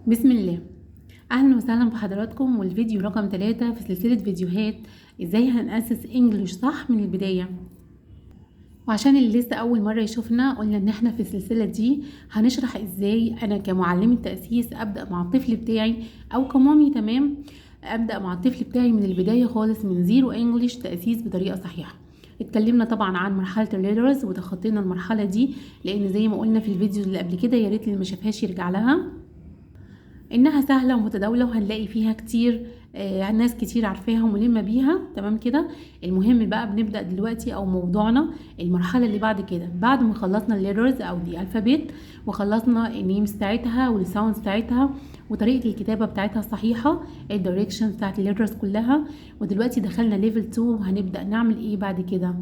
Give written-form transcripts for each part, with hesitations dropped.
بسم الله. اهلا وسهلا بحضراتكم، والفيديو رقم 3 في سلسلة فيديوهات ازاي هنأسس English صح من البداية. وعشان اللي لسه اول مرة يشوفنا، قلنا ان احنا في السلسلة دي هنشرح ازاي انا كمعلمة تأسيس ابدأ مع الطفل بتاعي او ك mommy، تمام، ابدأ مع الطفل بتاعي من البداية خالص من zero English تأسيس بطريقة صحيحة. اتكلمنا طبعا عن مرحلة ال letters وتخطينا المرحلة دي، لان زي ما قلنا في الفيديو اللي قبل كده، يا ريت اللي ما شافهاش يرجع لها، انها سهلة ومتداوله وهنلاقي فيها كتير ناس كتير عارفاها وملمه بيها. تمام كده. المهم بقى بنبدا دلوقتي او موضوعنا المرحلة اللي بعد كده، بعد ما خلصنا ال letters او the alphabet وخلصنا ال names بتاعتها وال sounds بتاعتها وطريقه الكتابة بتاعتها الصحيحه، ال direction بتاعت ال letters كلها، ودلوقتي دخلنا level 2 وهنبدا نعمل ايه بعد كده؟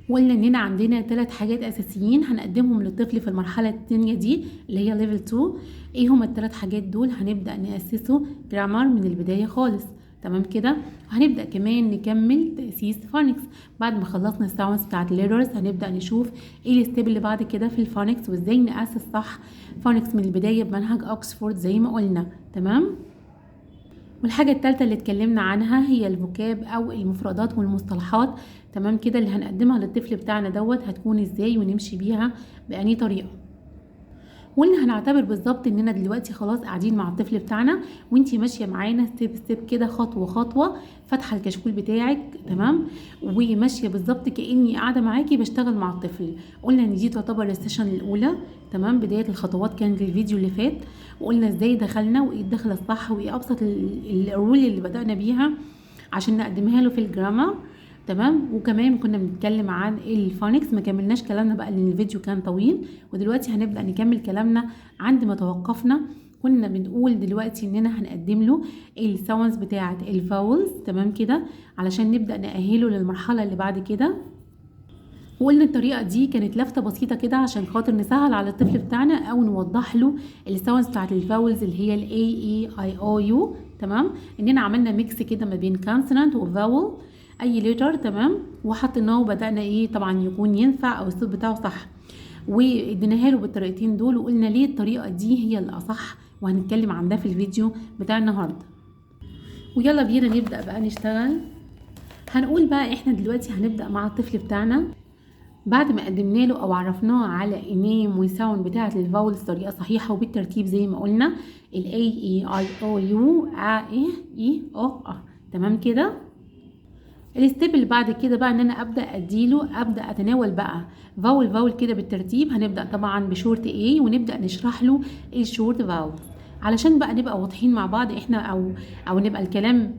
وقلنا اننا عندنا ثلاث حاجات اساسيين هنقدمهم للطفل في المرحلة الثانية دي اللي هي level 2. ايه هما الثلاث حاجات دول؟ هنبدا ناسسه grammar من البداية خالص، تمام كده، وهنبدا كمان نكمل تاسيس phonics. بعد ما خلصنا ال sounds بتاعت ال letters هنبدا نشوف ايه ال step اللي بعد كده في ال phonics، وازاي ناسس صح phonics من البداية بمنهج اوكسفورد زي ما قلنا. تمام. والحاجة التالتة اللي اتكلمنا عنها هي ال vocab او المفردات والمصطلحات، تمام كده، اللي هنقدمها للطفل بتاعنا دوت هتكون ازاي ونمشي بيها بأني طريقة. وقلنا هنعتبر بالظبط اننا دلوقتي خلاص قاعدين مع الطفل بتاعنا، وانتي ماشية معانا step step كده، خطوة خطوه، فاتحة الكشكول بتاعك، تمام، وماشية بالظبط كاني قاعدة معاكي بشتغل مع الطفل. قلنا ان دي تعتبر ال session الاولى، تمام، بداية الخطوات كانت الفيديو اللي فات، وقلنا ازاي دخلنا وايه الدخلة الصح وايه ابسط ال rule اللي بدانا بيها عشان نقدمها له في ال grammar. تمام. وكمان كنا بنتكلم عن ال phonics، ما كملناش كلامنا بقى لان الفيديو كان طويل، ودلوقتي هنبدا نكمل كلامنا عند ما توقفنا. كنا بنقول دلوقتي اننا هنقدم له ال sounds بتاعه ال vowels، تمام كده، علشان نبدا نأهله للمرحلة اللي بعد كده. وقلنا الطريقة دي كانت لفته بسيطة كده عشان خاطر نسهل على الطفل بتاعنا او نوضح له ال sounds بتاعه ال vowels اللي هي ال A E I O U. تمام، اننا عملنا mix كده ما بين consonant و vowel اي letter، تمام، وحطيناه وبدانا ايه طبعا يكون ينفع او الصوت بتاعه صح، واديناها له بالطريقتين دول، وقلنا ليه الطريقة دي هي الاصح، وهنتكلم عن ده في الفيديو بتاع النهارده. ويلا بينا نبدا بقى نشتغل. هنقول بقى احنا دلوقتي هنبدا مع الطفل بتاعنا بعد ما قدمنا له او عرفناه على ال name وال sound بتاعه ال vowels بطريقة صحيحه وبالترتيب زي ما قلنا ال A E I O U ا E E O ا. تمام كده. ال step اللي بعد كده بقى ان انا ابدا اديله، ابدا اتناول بقى vowel vowel كده بالترتيب. هنبدا طبعا ب short A ونبدا نشرح له ال short vowels علشان بقى نبقى واضحين مع بعض احنا او نبقى الكلام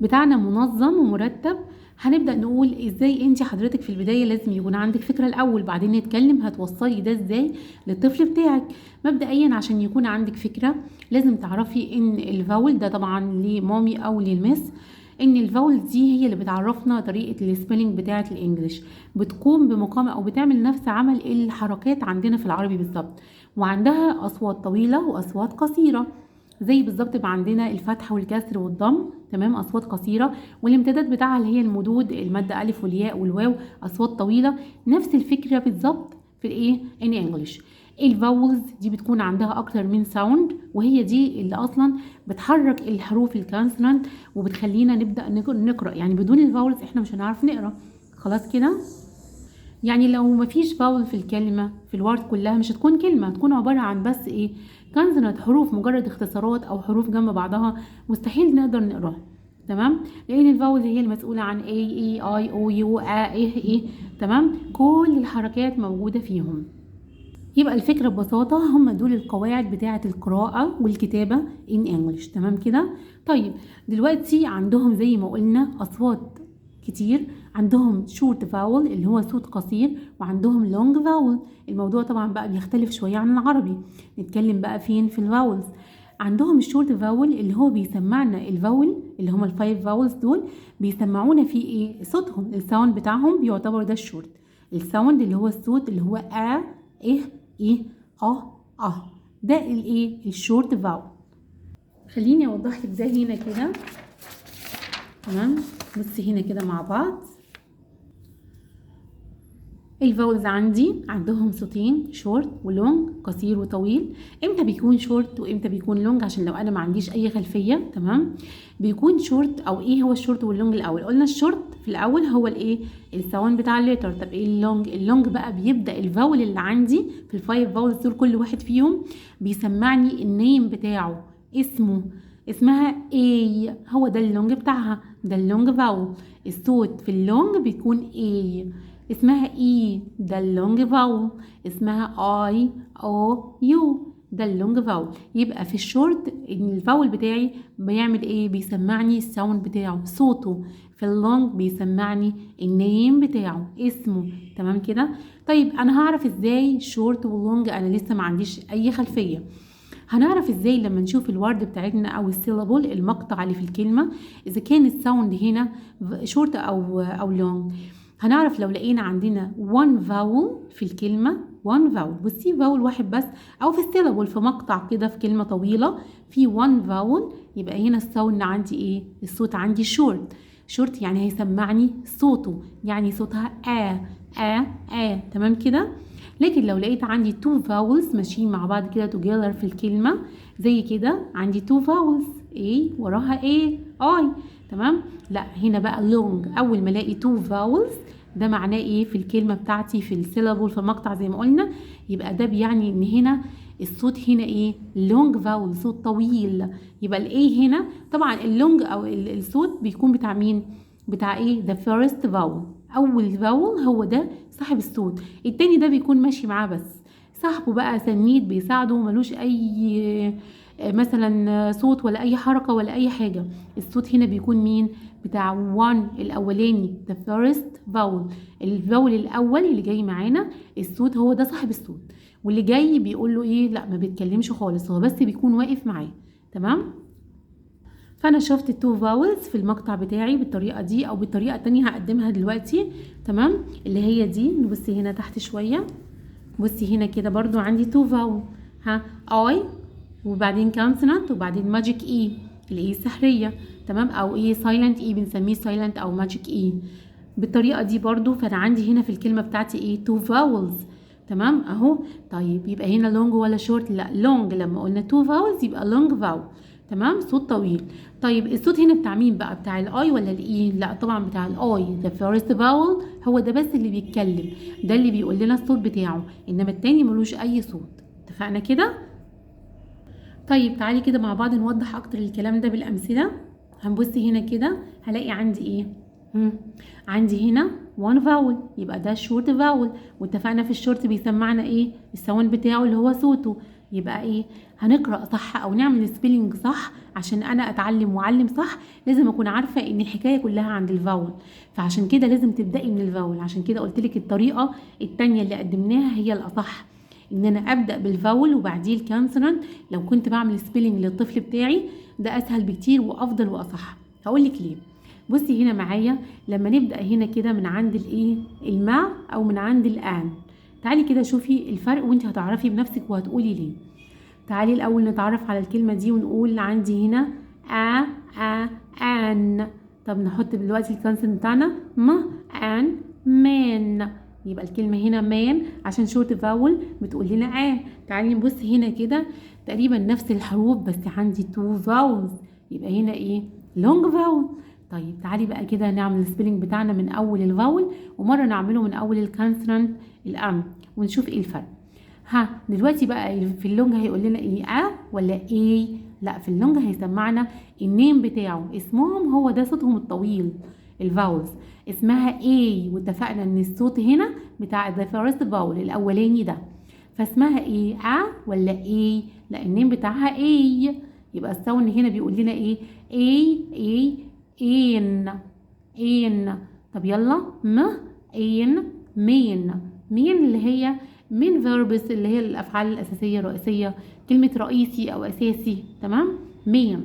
بتاعنا منظم ومرتب. هنبدا نقول ازاي انت حضرتك في البداية لازم يكون عندك فكرة الاول، بعدين نتكلم هتوصلي ده ازاي للطفل بتاعك. مبدئيا عشان يكون عندك فكرة لازم تعرفي ان ال vowel ده طبعا ل mommy او لل miss، ان ال vowel دي هي اللي بتعرفنا طريقه ال spelling بتاعه ال English، بتقوم بمقام او بتعمل نفس عمل الحركات عندنا في العربي بالظبط، وعندها اصوات طويلة واصوات قصيرة زي بالظبط بقى عندنا الفتح والكسر والضم، تمام، اصوات قصيرة، والامتداد بتاعها اللي هي المدود المادة الف والياء والواو اصوات طويلة. نفس الفكرة بالظبط في الايه in English. ال vowels دي بتكون عندها اكتر من sound، وهي دي اللي اصلا بتحرك الحروف ال consonant وبتخلينا نبدا نقرا، يعني بدون ال vowels احنا مش هنعرف نقرا. خلاص كده، يعني لو مفيش vowel في الكلمة في ال word كلها مش هتكون كلمه، هتكون عبارة عن بس ايه consonant، حروف مجرد اختصارات او حروف جنب بعضها، مستحيل نقدر نقراها. تمام، لان ال vowel هي المسؤولة عن A E I O U A E E. تمام، كل الحركات موجودة فيهم. يبقى الفكرة ببساطة هم دول القواعد بتاعة القراءة والكتابة in English. تمام كده. طيب دلوقتي عندهم زي ما قلنا أصوات كتير، عندهم short vowel اللي هو صوت قصير، وعندهم long vowel. الموضوع طبعا بقى بيختلف شوية عن العربي. نتكلم بقى فين في ال vowels. عندهم ال short vowel اللي هو بيسمعنا ال vowel اللي هما ال five vowels دول بيسمعونا فيه ايه صوتهم، ال sound بتاعهم بيعتبر ده ال short. ال sound اللي هو الصوت اللي هو ا إيه إيه اه اه، ده الايه ال short vowel. خليني اوضح لك ده هنا كده. تمام، بصي هنا كده مع بعض. ال vowels عندي عندهم صوتين، short و long، قصير وطويل. امتى بيكون شورت وامتى بيكون long؟ عشان لو انا ما عنديش اي خلفيه، تمام؟ بيكون شورت او ايه هو ال short وال long؟ الاول قلنا الشورت في الاول هو الايه؟ ال sound بتاع ال letter. طب ايه ال long؟ ال long بقى بيبدا ال vowel اللي عندي في ال five vowels دول كل واحد فيهم بيسمعني ال name بتاعه، اسمه، اسمها A، هو ده ال long بتاعها، ده ال long vowel. الصوت في ال long بيكون A. اسمها E، ده ال long vowel. اسمها I O U، ده ال long vowel. يبقى في الشورت ال vowel بتاعي بيعمل ايه؟ بيسمعني ال sound بتاعه، صوته. في ال long بيسمعني ال name بتاعه، اسمه. تمام كده؟ طيب انا هعرف ازاي short و long؟ انا لسه ما عنديش اي خلفيه. هنعرف ازاي؟ لما نشوف ال word بتاعتنا او ال syllable، المقطع اللي في الكلمه، اذا كان ال sound هنا شورت او long. هنعرف لو لقينا عندنا one vowel في الكلمة، one vowel، بصي vowel واحد بس، أو في ال syllable في مقطع كده في كلمة طويلة في one vowel، يبقى هنا ال sound عندي ايه؟ الصوت عندي short. short يعني هيسمعني صوته، يعني صوتها آ آ آ. تمام كده؟ لكن لو لقيت عندي two vowels ماشيين مع بعض كده together في الكلمة، زي كده عندي two vowels، A وراها A I، تمام؟ لا، هنا بقى long. أول ما الاقي two vowels ده معناه ايه في الكلمة بتاعتي، في ال syllable، في مقطع زي ما قلنا؟ يبقى ده بيعني ان هنا الصوت هنا ايه؟ long vowel، صوت طويل. يبقى ال A هنا طبعا ال long او الصوت بيكون بتاع مين؟ بتاع ايه؟ the first vowel، اول vowel هو ده صاحب الصوت. التاني ده بيكون ماشي معاه بس، صاحبه بقى، سنيد، بيساعده، ملوش اي مثلا صوت ولا اي حركة ولا اي حاجة. الصوت هنا بيكون مين؟ بتاع one الاولاني، the first vowel، ال vowel الاول اللي جاي معانا الصوت هو ده صاحب الصوت، واللي جاي بيقول له ايه؟ لا، ما بيتكلمش خالص، هو بس بيكون واقف معاه. تمام؟ فانا شفت ال two vowels في المقطع بتاعي بالطريقة دي او بالطريقة التانية هقدمها دلوقتي، تمام؟ اللي هي دي. نبصي هنا تحت شويه، بصي هنا كده برضو عندي two vowel، ها، I وبعدين consonant وبعدين magic E، ال E السحريه، تمام؟ او ايه؟ silent E، بنسميه silent او magic E بالطريقة دي برضو. فانا عندي هنا في الكلمة بتاعتي ايه؟ two vowels، تمام اهو. طيب يبقى هنا long ولا شورت؟ لا، long. لما قلنا two vowels يبقى long vowel، تمام؟ صوت طويل. طيب الصوت هنا بتاع مين بقى؟ بتاع ال I ولا ال E؟ لا طبعا بتاع ال I، the first vowel، هو ده بس اللي بيتكلم، ده اللي بيقول لنا الصوت بتاعه، انما التاني ملوش اي صوت. اتفقنا كده؟ طيب تعالي كده مع بعض نوضح اكتر الكلام ده بالامثله. هنبص هنا كده، هلاقي عندي ايه؟ عندي هنا one vowel، يبقى ده short vowel، واتفقنا في الشورت بيسمعنا ايه؟ ال sound بتاعه اللي هو صوته. يبقى ايه؟ هنقرا صح او نعمل spelling صح. عشان انا اتعلم واعلم صح لازم اكون عارفه ان الحكاية كلها عند ال vowel، فعشان كده لازم تبداي من ال vowel. عشان كده قلت لك الطريقة التانية اللي قدمناها هي الاصح، ان انا ابدا بال vowel وبعديه ال consonant. لو كنت بعمل spelling للطفل بتاعي ده اسهل بكتير وافضل واصح. هقول لك ليه. بصي هنا معايا، لما نبدا هنا كده من عند الايه؟ الما او من عند ال an. تعالي كده شوفي الفرق وانت هتعرفي بنفسك وهتقولي ليه. تعالي الاول نتعرف على الكلمة دي ونقول عندي هنا a a an. طب نحط دلوقتي ال consonant بتاعنا، م an man. يبقى الكلمة هنا man عشان short vowel بتقول لنا ا. تعالي نبص هنا كده، تقريبا نفس الحروف بس عندي two vowels، يبقى هنا ايه؟ long vowel. طيب تعالي بقى كده نعمل ال spelling بتاعنا من اول ال vowel ومرة نعمله من اول ال consonant ال M ونشوف ايه الفرق. ها، دلوقتي بقى في ال long هيقول لنا ايه؟ ا ولا ايه؟ لا، في ال long هيسمعنا ال name بتاعه، اسمهم، هو ده صوتهم الطويل. ال vowels اسمها A، واتفقنا ان الصوت هنا بتاع the first vowel الاولاني ده، فاسمها ايه؟ ا ولا اي؟ لا، ال name بتاعها A. يبقى ال sound هنا بيقول لنا ايه؟ A A an an. طب يلا، م an main. main اللي هي main verbs، اللي هي الافعال الاساسية الرئيسيه، كلمة رئيسي او اساسي، تمام؟ main.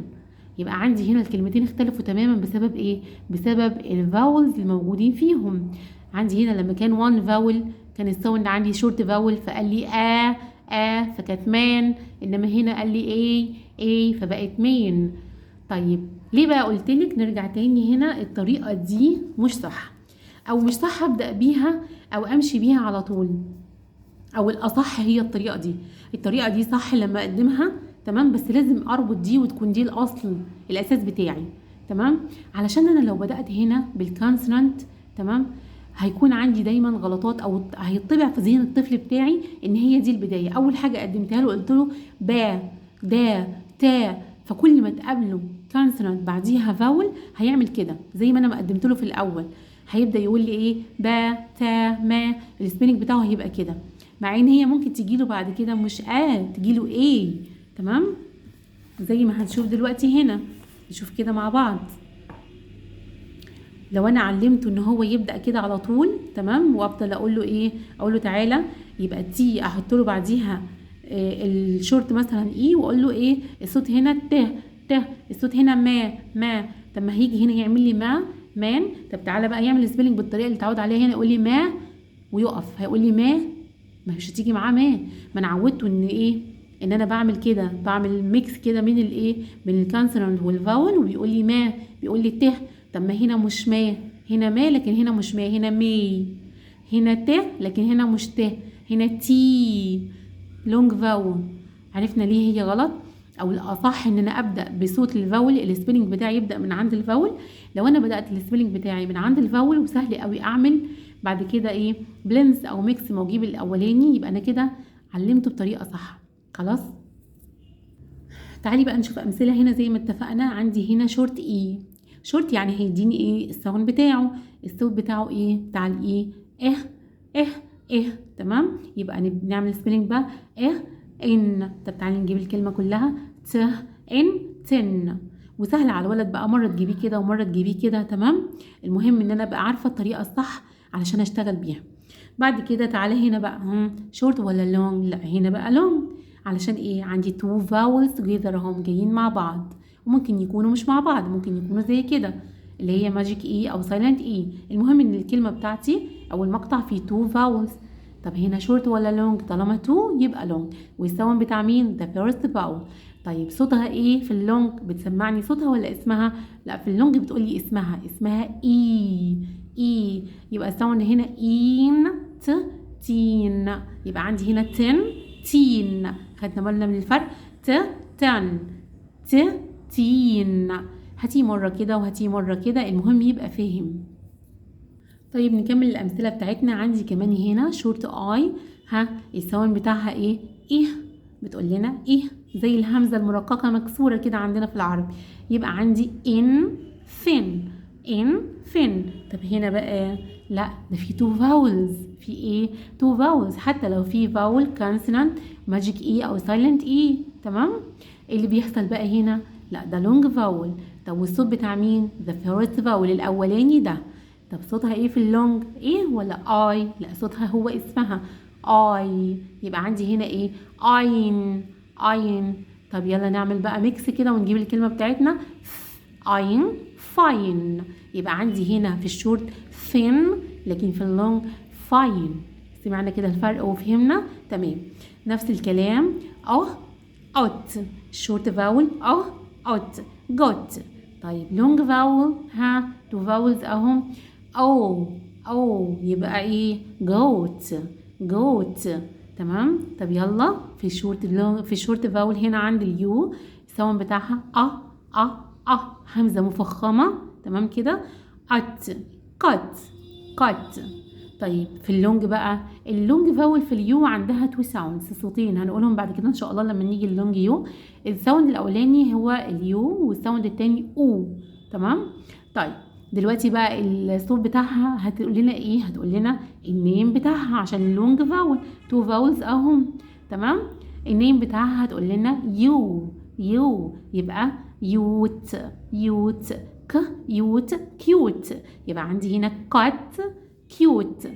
يبقى عندي هنا الكلمتين اختلفوا تماما بسبب ايه؟ بسبب ال vowels الموجودين فيهم. عندي هنا لما كان one vowel كان ال sound عندي short vowel، فقال لي ا ا فكانت man، انما هنا قال لي اي اي فبقت main. طيب ليه بقى قلت لك نرجع تاني هنا الطريقة دي مش صح؟ او مش صح ابدا بيها او امشي بيها على طول، او الاصح هي الطريقة دي. الطريقة دي صح لما اقدمها، تمام، بس لازم اربط دي وتكون دي الاصل الاساس بتاعي، تمام. علشان انا لو بدات هنا بال consonant، تمام، هيكون عندي دايما غلطات او هيطبع في ذهن الطفل بتاعي ان هي دي البداية. اول حاجة قدمتها له قلت له با دا تا، فكل ما تقابله consonant بعديها vowel هيعمل كده زي ما انا ما قدمت له في الاول، هيبدا يقول لي ايه؟ با تا ما، ال spelling بتاعه هيبقى كده، مع ان هي ممكن تجيله بعد كده مش تجيله ايه، تمام، زي ما هنشوف دلوقتي هنا. نشوف كده مع بعض. لو انا علمته ان هو يبدا كده على طول، تمام، وافضل اقول له ايه؟ اقول له تعالى يبقى T، احط له بعديها الشورت مثلا E، واقول له ايه؟ الصوت هنا ت ت، الصوت هنا ما ما. طب ما هيجي هنا يعمل لي ما man. طب تعالى بقى يعمل spelling بالطريقة اللي اتعود عليها هنا، يقول لي ما ويقف، هيقول لي ما، ما مش هتيجي معاه ما. ما انا عودته ان ايه؟ ان انا بعمل كده، بعمل mix كده من الايه؟ من ال consonant وال vowel، وبيقول لي ما، بيقول لي ت. طب ما هنا مش ما، هنا ما، لكن هنا مش ما، هنا مي، هنا ت لكن هنا مش ت، هنا T long vowel. عرفنا ليه هي غلط؟ او الاصح ان انا ابدا بصوت ال vowel، ال spelling بتاعي يبدا من عند ال vowel. لو انا بدات ال spelling بتاعي من عند ال vowel، وسهل قوي اعمل بعد كده ايه؟ blends او mix واجيب الاولاني، يبقى انا كده علمته بطريقة صح. خلاص، تعالي بقى نشوف امثلة هنا زي ما اتفقنا. عندي هنا short E، short يعني هيديني ايه؟ ال sound بتاعه. الصوت بتاعه ايه؟ بتاع ال E؟ اه اه اه، تمام. يبقى نعمل spelling بقى اه ان. طب تعالي نجيب الكلمة كلها ت ان tin. وسهل على الولد بقى، مرة تجيبيه كده ومرة تجيبيه كده، تمام. المهم ان انا ابقى عارفه الطريقة الصح علشان اشتغل بيها. بعد كده تعالى هنا بقى، شورت ولا long؟ لا هنا بقى long، علشان ايه؟ عندي two vowels together اهم جايين مع بعض، وممكن يكونوا مش مع بعض، ممكن يكونوا زي كده اللي هي magic E او silent E. المهم ان الكلمة بتاعتي او المقطع فيه two vowels. طب هنا شورت ولا long؟ طالما two يبقى long. وال sound بتاع مين؟ the first vowel. طيب صوتها ايه في ال long؟ بتسمعني صوتها ولا اسمها؟ لا في ال long بتقولي اسمها، اسمها E E. يبقى ال sound هنا ان ت teen. يبقى عندي هنا tin teen. خدنا بالنا من الفرق؟ ت ten ت teen. هاتيه مرة كده وهاتيه مرة كده، المهم يبقى فاهم. طيب نكمل الأمثلة بتاعتنا. عندي كمان هنا short I، ها ال sound بتاعها ايه؟ ايه، بتقول لنا ايه زي الهمزة المرققة مكسورة كده عندنا في العربي. يبقى عندي ان fin ان fin. طب هنا بقى لا، ده في two vowels. في ايه؟ two vowels. حتى لو في vowel consonant magic E او silent E، تمام. اللي بيحصل بقى هنا لا ده long vowel. طب والصوت بتاع مين؟ the first vowel الاولاني ده. طب صوتها ايه في ال long؟ ايه ولا I؟ لا صوتها هو اسمها I. يبقى عندي هنا ايه؟ اين اين. طب يلا نعمل بقى mix كده ونجيب الكلمة بتاعتنا اين fine. يبقى عندي هنا في ال short fin لكن في ال long fine. سمعنا كده الفرق وفهمنا؟ تمام. نفس الكلام ot short vowel ot got. طيب long vowel، ها two vowels اهم، او او يبقى ايه؟ goat goat، تمام. طب يلا في ال short long، في ال short vowel هنا عند ال U ال sound بتاعها ا ا ا همزه مفخمة، تمام كده. ات cut cut. طيب في ال long بقى، ال long vowel في ال U عندها two sounds، صوتين هنقولهم بعد كده ان شاء الله لما نيجي ال long U. ال sound الاولاني هو ال U وال sound التاني او، تمام. طيب دلوقتي بقى الصوت بتاعها هتقول لنا ايه؟ هتقول لنا ال name بتاعها عشان ال long vowel two vowels اهم، تمام. ال name بتاعها هتقول لنا U U، يبقى ute ute ك ute cute. يبقى عندي هنا cut cute.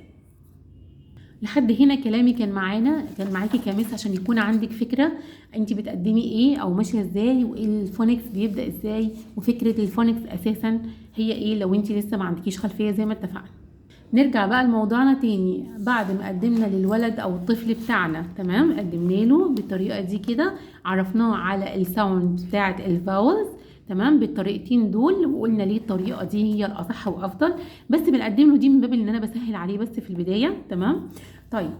لحد هنا كلامي كان معانا، كان معاكي ك miss عشان يكون عندك فكرة انت بتقدمي ايه او ماشية ازاي، وايه ال phonics بيبدا ازاي، وفكره ال phonics اساسا هي ايه لو انت لسه ما عندكيش خلفية زي ما اتفقنا. نرجع بقى لموضوعنا تاني. بعد ما قدمنا للولد او الطفل بتاعنا، تمام، قدمنا له بالطريقة دي كده، عرفناه على ال sound بتاعه ال vowels، تمام. تمام، بالطريقتين دول، وقلنا ليه الطريقة دي هي الاصح وافضل، بس بنقدم له دي من باب ان انا بسهل عليه بس في البداية. تمام. طيب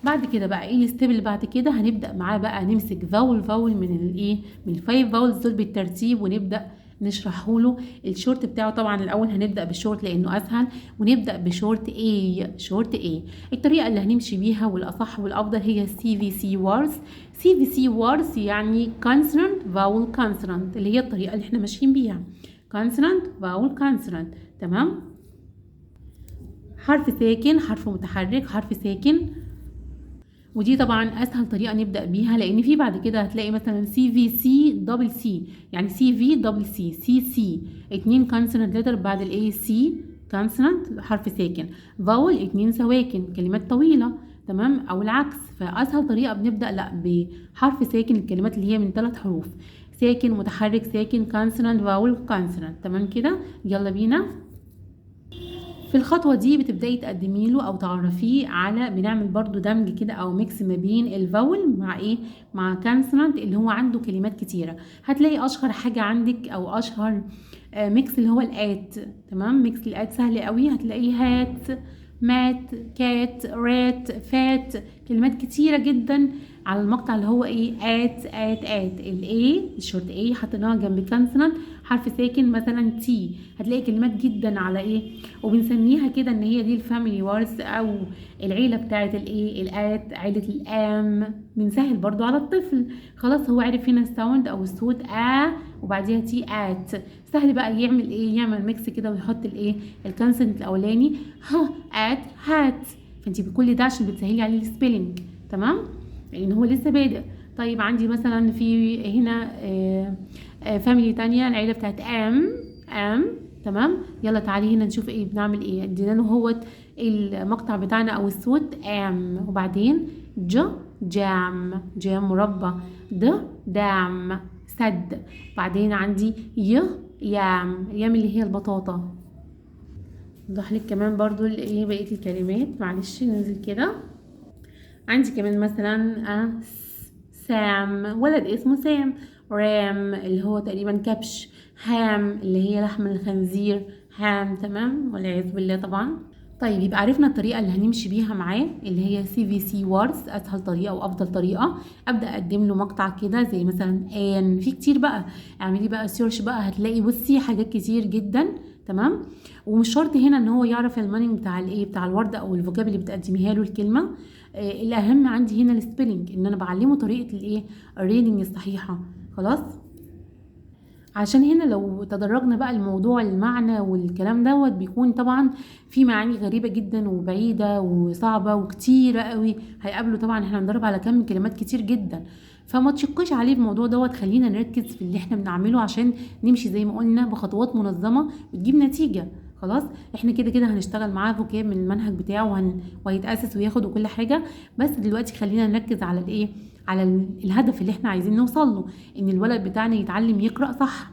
بعد كده بقى ايه ال step اللي بعد كده؟ هنبدا معاه بقى نمسك vowel vowel من الايه، من ال five vowels دول بالترتيب، ونبدا نشرحه له الشورت بتاعه. طبعا الاول هنبدا بالشورت لانه اسهل، ونبدا ب short A. short A الطريقة اللي هنمشي بيها والاصح والافضل هي سي في سي وارز. سي في سي وارز يعني consonant vowel consonant، اللي هي الطريقة اللي احنا ماشيين بيها، consonant vowel consonant. تمام، حرف ساكن، حرف متحرك، حرف ساكن. ودي طبعا اسهل طريقه نبدا بيها، لان في بعد كده هتلاقي مثلا سي في سي دبل سي، يعني سي في دبل سي، سي سي، اتنين consonant letter بعد ال A C consonant حرف ساكن، vowel اتنين سواكن، كلمات طويلة. تمام، او العكس. فاسهل طريقه بنبدا لا بحرف ساكن، الكلمات اللي هي من 3 حروف، ساكن متحرك ساكن consonant vowel consonant. تمام كده، يلا بينا. في الخطوة دي بتبدأي تقدمي له أو تعرفيه على، بنعمل برضو دمج كده أو mix ما بين ال vowel مع إيه، مع consonant اللي هو عنده كلمات كتيرة. هتلاقي أشهر حاجة عندك أو أشهر mix اللي هو ال at. تمام، mix ال at سهل قوي، هتلاقيه hat، mat، cat، rat، fat، كلمات كتيرة جدا على المقطع اللي هو ايه، at at at. ال A ال short A حطيناها جنب consonant حرف ساكن مثلا T، هتلاقي كلمات جدا على ايه، وبنسميها كده ان هي دي ال family words او العيلة بتاعه الايه، ال at، عيله ال am. بنسهل برضو على الطفل، خلاص هو عرف هنا ال sound او الصوت ا وبعديها T at، سهل بقى يعمل ايه، يعمل mix كده ويحط الايه ال consonant الاولاني ها at hat. فانت بكل ده عشان بتسهلي عليه ال spelling. تمام، لان هو لسه بادئ. طيب عندي مثلا في هنا family تانية، العيلة بتاعت am am. تمام، يلا تعالي هنا نشوف ايه بنعمل ايه. ادينا له هو المقطع بتاعنا او الصوت am، وبعدين ج jam، jam مربى، د dam سد، بعدين عندي ي yam، yam اللي هي البطاطا. اوضح لك كمان برضو الايه بقية الكلمات، معلش ننزل كده. عندي كمان مثلا سام، ولد اسمه سام، ram اللي هو تقريبا كبش، ham اللي هي لحم الخنزير، ham. تمام، والعياذ بالله طبعا. طيب يبقى عرفنا الطريقة اللي هنمشي بيها معاه اللي هي CVC words، اسهل طريقه وافضل طريقه. ابدا اقدم له مقطع كده زي مثلا an، في كتير بقى، اعملي بقى search بقى هتلاقي بصي حاجات كتير جدا. تمام، ومش شرط هنا ان هو يعرف ال meaning بتاع الايه بتاع ال word او ال vocab اللي بتقدميها له الكلمة. الاهم عندي هنا ال spelling، ان انا بعلمه طريقه الايه ال reading الصحيحة. خلاص، عشان هنا لو تدرجنا بقى الموضوع المعنى والكلام دوت بيكون طبعا في معاني غريبة جدا وبعيدة وصعبة وكتيرة قوي هيقابله. طبعا احنا هندرب على كم كلمات كتير جدا، فما تشقش عليه الموضوع دوت. خلينا نركز في اللي احنا بنعمله عشان نمشي زي ما قلنا بخطوات منظمة وتجيب نتيجة. خلاص، احنا كده كده هنشتغل معاه vocab من المنهج بتاعه وهيتأسس وياخد وكل حاجة، بس دلوقتي خلينا نركز على الايه، على الهدف اللي احنا عايزين نوصل له، ان الولد بتاعنا يتعلم يقرأ صح.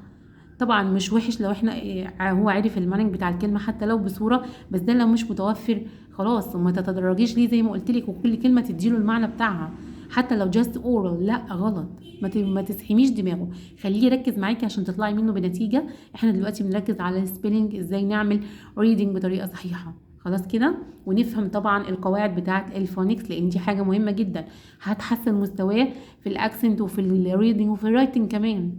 طبعا مش وحش لو احنا هو عارف ال meaning بتاع الكلمة حتى لو بصورة، بس ده لو مش متوفر خلاص وما تتدرجيش ليه زي ما قلت لك، وكل كلمة تديله المعنى بتاعها حتى لو just oral، لا غلط، ما تسحميش دماغه، خليه يركز معاكي عشان تطلعي منه بنتيجة. احنا دلوقتي بنركز على ال spelling، ازاي نعمل reading بطريقة صحيحه. خلاص كده، ونفهم طبعا القواعد بتاعه ال phonics لان دي حاجة مهمة جدا هتحسن مستواه في ال accent وفي ال reading وفي ال writing كمان.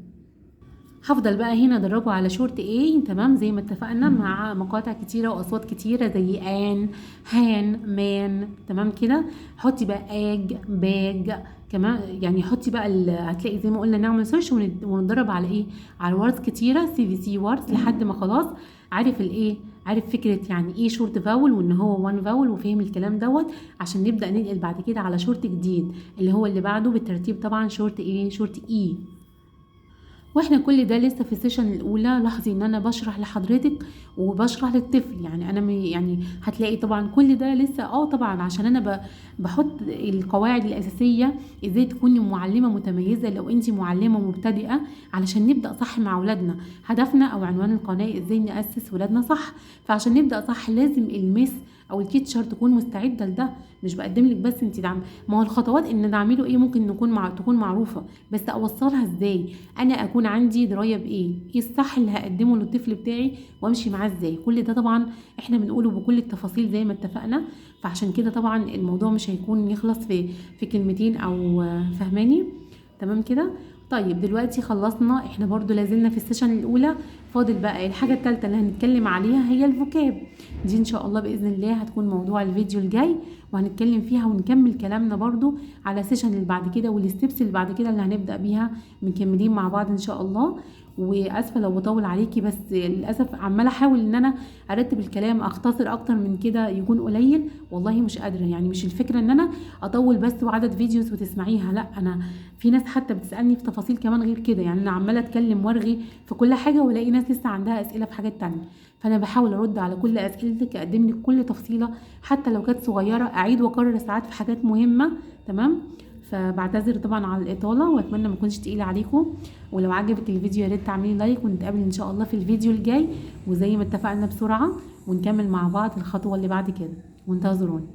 هفضل بقى هنا ادربه على short A، تمام، زي ما اتفقنا، مع مقاطع كتيرة واصوات كتيرة زي an، han، man. تمام كده، حطي بقى ag، bag كمان، يعني حطي بقى هتلاقي زي ما قلنا نعمل search ونتدرب على ايه، على words كتيرة CVC words لحد ما خلاص عارف الايه، عارف فكرة يعني ايه short vowel وان هو one vowel وفهم الكلام دوت، عشان نبدا ننقل بعد كده على شورت جديد اللي هو اللي بعده بالترتيب طبعا شورت ايه، short E. واحنا كل ده لسه في ال session الاولى. لاحظي ان انا بشرح لحضرتك وبشرح للطفل، يعني انا يعني هتلاقي طبعا كل ده لسه طبعا عشان انا بحط القواعد الاساسية ازاي تكوني معلمه متميزة لو انت معلمه مبتدئة، علشان نبدا صح مع اولادنا. هدفنا او عنوان القناة ازاي ناسس ولادنا صح، فعشان نبدا صح لازم ال miss او ال teacher تكون مستعدة لده. مش بقدم لك بس انت دعم، ما هو الخطوات ان نعمله ايه ممكن نكون تكون معروفة، بس اوصلها ازاي، انا اكون عندي دراية بايه، ايه الصح اللي هقدمه للطفل بتاعي وامشي معاه ازاي. كل ده طبعا احنا بنقوله بكل التفاصيل زي ما اتفقنا، فعشان كده طبعا الموضوع مش هيكون يخلص في كلمتين او فهماني. تمام كده. طيب دلوقتي خلصنا، احنا برضو لازلنا في ال session الاولى. فاضل بقى الحاجة الثالثة اللي هنتكلم عليها هي ال vocab. دي ان شاء الله باذن الله هتكون موضوع الفيديو الجاي، وهنتكلم فيها ونكمل كلامنا برضو على session اللي بعد كده وال steps اللي بعد كده اللي هنبدا بيها مكملين مع بعض ان شاء الله. واسفه لو بطول عليكي، بس للاسف عماله احاول ان انا ارتب الكلام، اختصر اكتر من كده يكون قليل، والله مش قادرة. يعني مش الفكرة ان انا اطول بس وعدد videos وتسمعيها، لا، انا في ناس حتى بتسالني في تفاصيل كمان غير كده. يعني انا عماله اتكلم وارغي في كل حاجة، والاقي ناس لسه عندها اسئلة في حاجات تانية، فانا بحاول ارد على كل اسئلتك، اقدم لك كل تفصيله حتى لو كانت صغيرة، اعيد واكرر ساعات في حاجات مهمة. تمام. فبعتذر طبعا على الاطالة، واتمنى ما اكونش تقيلة عليكم. ولو عجبك الفيديو يا ريت تعملي like، ونتقابل ان شاء الله في الفيديو الجاي، وزي ما اتفقنا بسرعة ونكمل مع بعض الخطوة اللي بعد كده. وانتظروني.